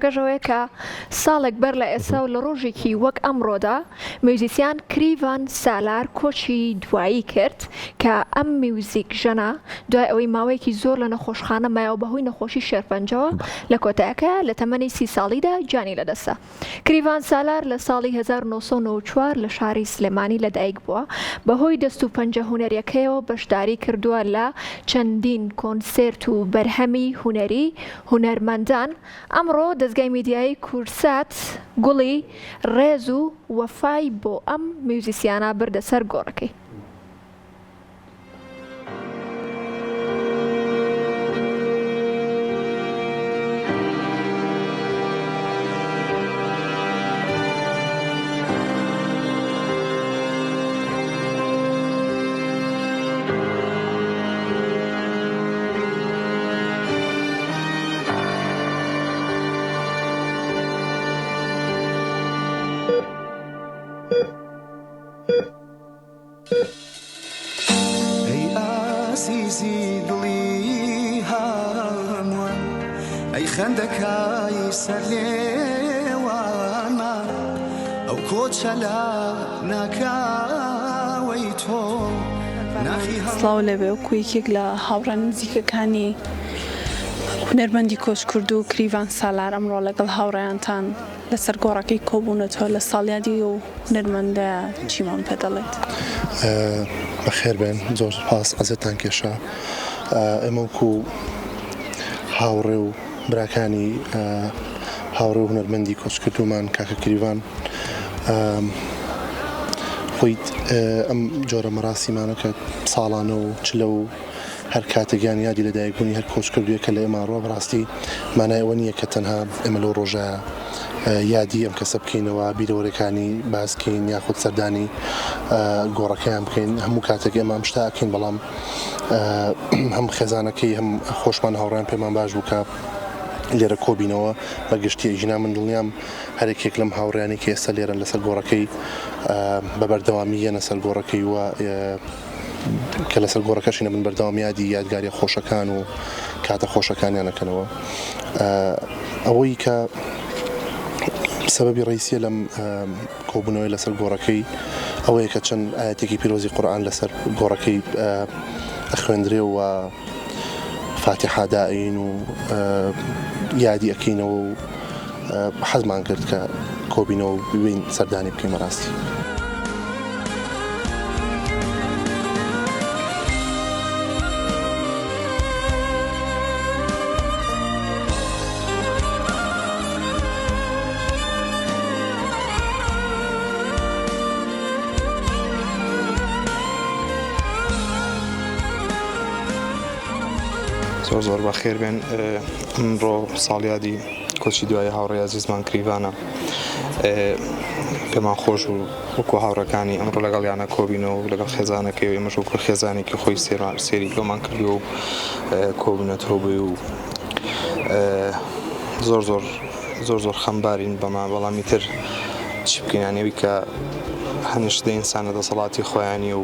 گەژەوەیە کە ساڵێک بەر لە ئێستا و لە ڕۆژێکی وەک ئەمڕۆدا میوزیسیان کریڤان سالار کۆچی دوایی کرد کە ئەم میوزیکژەنە دوای ئەوەی ماوەیەکی زۆر لە نەخۆشخانە مایەوە بەهۆی نەخۆشی شێرپەنجەوە لە کۆتایەکە لە تەمەنی سی ساڵیدا گیانی لەدەستدا. کریڤان سالار لە ساڵی 1994 لە شاری سلێمانی لەدایک بووە، بەهۆی دەست و پەنجە هونەریەکەیەوە بەشداری کردووە لە چەندین کۆنسێرت و بەرهەمی هونەری هونەرمەندان، ئەمڕۆ دەزگای میدیایی کوردسات گوڵی ڕێز و وەفای بۆ ئەم میوزیسیانە بردە سەر گۆڕەکەی. ئەی ئازیزی دڵی هەمووان ئەی خەندەکای سەر لێوانمان ئەو کۆچە لە ناکاوەی تۆ ناخی سڵاو لێبێ وەکو یەکێک لە هاوڕێ نزیکەکانی هونەرمەندی کۆچکردوو کریڤان سالار ئەمڕۆ لەگەڵ هاوڕێیانتان لەسەر گۆڕەکەی کۆبوونەتەوە لە ساڵیادی ئەو هونەرمەندە چیمان پێ دەڵێیت؟ بەخێر بێن زۆر سوپاس ئەزێتان کێشا ئێمە وەکو هاوڕێ و براکانی هاوڕێ و هونەرمەندی کۆچکردوومان کاکە کریڤان خۆی ئەم جۆرە مەراسیمانە کە ساڵانە و چلە و هەر کاتێک یان یادی لەدایکبوونی هەر کۆچکردوویەک کە لە ئێمە ڕوا بەڕاستی مانای ئەوە نییە کە تەنها ئێمە لەو ڕۆژە یادی ئەم کەسە بکەینەوە بیرەوەرەکانی باس کەین یاخود سەردانی گۆڕەکەیان بکەین هەموو کاتێک ئێمە ئەم شتە ئەکەین بەڵام هەم خێزانەکەی هەم خۆشمان هاوڕێیان پێمان باش بوو کە لێرە کۆبینەوە بە گشتی ئەگینا من دڵنیام هەرێکێک لەم هاوڕیانی کە ئێستا لێرەن لەسەر گۆڕەکەی بە بەردەوامی یەنە سەر گۆڕەکەی و کە لەسەر گۆڕەکەشی نەبن بەردەوام یادی یادگاریە خۆشەکان و کاتە خۆشەکانیان ئەکەنەوە ئەوەی کە سەبەبی ڕئیسیە لەم کۆبوونەوەی لەسەر گۆڕەکەی ئەوەیە کە چەند ئاەتێکی پیرۆزی قورئان لەسەر گۆڕەکەی ئەخوێندرێ و فاتیحا دائین و یادی ئەکەینەوە و حەزمان کرد کە کۆبینەوە و ببین سەردانی بکەین بەڕاستی. زۆر زۆر بەخێر بێن ئەمڕۆ ساڵیادی کۆچی دوایی هاوڕێ ئازیزمان کریڤانە پێمان خۆش و وەکو هاوڕەکانی ئەمڕۆ لەگەڵیانە کۆبینەوە و لەگەڵ خێزانەکەی و ئێمەش وەکو خێزانێکی خۆی سێران سێری ئەومان کردووە و کۆبوونەتەوە بووی و زۆر زۆر زۆر زۆر خەمبارین بەما بەڵام ئیتر چی بکەین یانی ئەوی کە هەنیشتە ئینسانە دەسەڵاتی خۆیانی و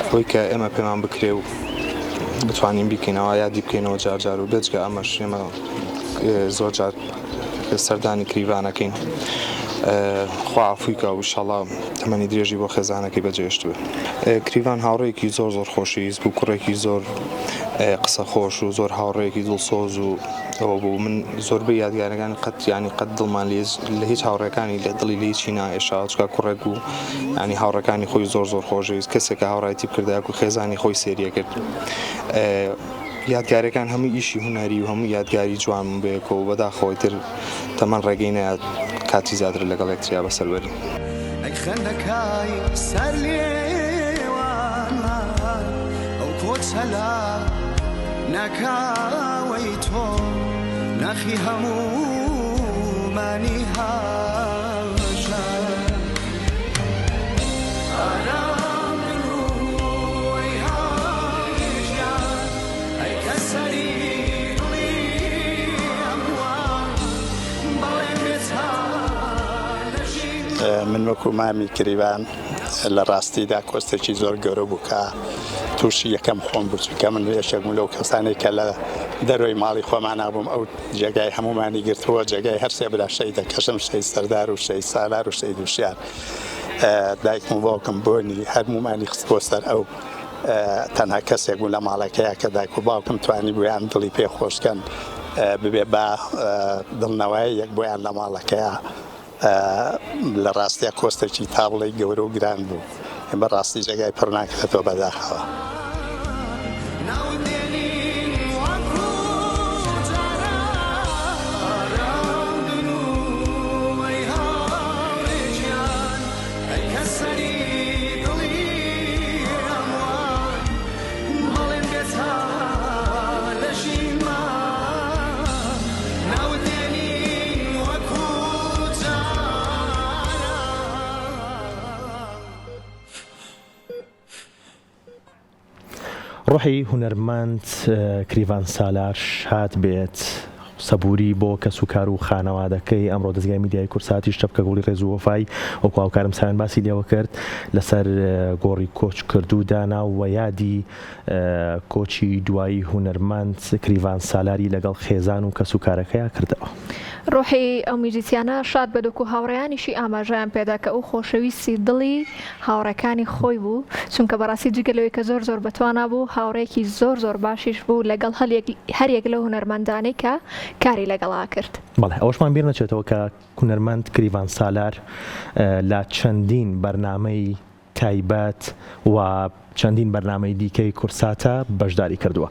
ئەوەی کە ئێمە پێمان بکرێ و بتوانین بیکەینەوە یادی بکەینەوە جار جار و بێجگە ئەمەش ئێمە زۆر جار سەردانی کریڤانەکەین خوا عەفوی کا و ئیشەڵا تەمەنی درێژی بۆ خێزانەکەی بەجێهێشتبێ. کریڤان هاوڕێیەکی زۆر زۆر خۆشەویست بوو، کوڕێکی زۆر قسە خۆش و زۆر هاوڕێیەکی دڵسۆز و ئەوە بوو من زۆربەی یادگارەکانی قەت ینی قەت دڵمان لە هیچ هاوڕێکانی لە دڵی لە هیچی نائێشا چکا کوڕێک بوو ینی هاوڕەکانی خۆی زۆر زۆر خۆشەویست کەسێکە هاوڕایەتی بکردایەک و خێزانی خۆی سێریە کرد. یادگارەکان هەموو ئیشی هونەری و هەموو یادگاری جوان بوون بەیەکەوە و بەداخەوە ئیتر تەمەن ڕێگەی نەیات کاتی زیاتر لەگەڵ یەکتریا بەسەر بەرین. ئەی خەندەکای سەر لێوانمان ئەو کۆچە لە ناکاوەی تۆ ناخی هەموومانی هەژاند. ئارام بنوو ئەی هاوڕێ ژیان ئەی کە سەری دڵی هەمووان بەڵێن بێ تا لە ژین. من وەکو مامی کریوان. لە ڕاستیدا کۆستێکی زۆر گەورە بوو کە تووشی یەکەم خۆم بوو چونکە من یەکێک بووم لەو کەسانەی کە لە دەرەوەی ماڵی خۆمانا بووم ئەو جێگای هەموومانی گرتووە جێگای هەر سێ برا شەهیدەکەشم شەهید سەردار و شەهید سالار و شەهید وشیار دایکم و باوکم بۆنی هەرموومانی خستبووە سەر ئەو تەنها کەسێک بوو لە ماڵەکەیا کە دایک و باوکم توانی بوویان دڵی پێ خۆشکەن ببێ بە دڵنەواییەک بۆیان لە ماڵەکەیا لە ڕاستیا کۆستێکی تا بڵێی گەورە و گران بوو بە ڕاستی جێگای پڕ ناکرێتەوە بەداخەوە. ڕۆحی هونەرمەند کریڤان سالار شاد بێت سەبووری بۆ کەسوکار و خانەوادەکەی، ئەمڕۆ دەزگای میدیایی کوردساتیش چەپکە گوڵی ڕێز و وەفای وەکو هاوکارم سایان باسی لێوە کرد لەسەر گۆڕی کۆچکردوو دانا و یادی کۆچی دوایی هونەرمەند کریڤان سالاری لەگەڵ خێزان و کەسوکارەکەیا کردەوە. ڕۆحی ئەو میوزیسیانە شاد بێت وەکو هاوڕێیانیشی ئاماژەیان پێدا کە ئەو خۆشەویستی دڵی هاوڕێکانی خۆی بوو چونکە بەڕاستی جگە لەوەی کە زۆر زۆر بەتوانا بوو هاوڕێیەکی زۆر زۆر باشیش بوو لەگەڵ هەر یەک لەو هونەرمەندانەی کە کاری لەگەڵا کرد. بەڵێ ئەوەشمان بیر نەچێتەوە کە هونەرمەند کریڤان سالار لە چەندین بەرنامەی تایبەت و چەندین بەرنامەی دیکەی کوردساتە بەشداری کردووە.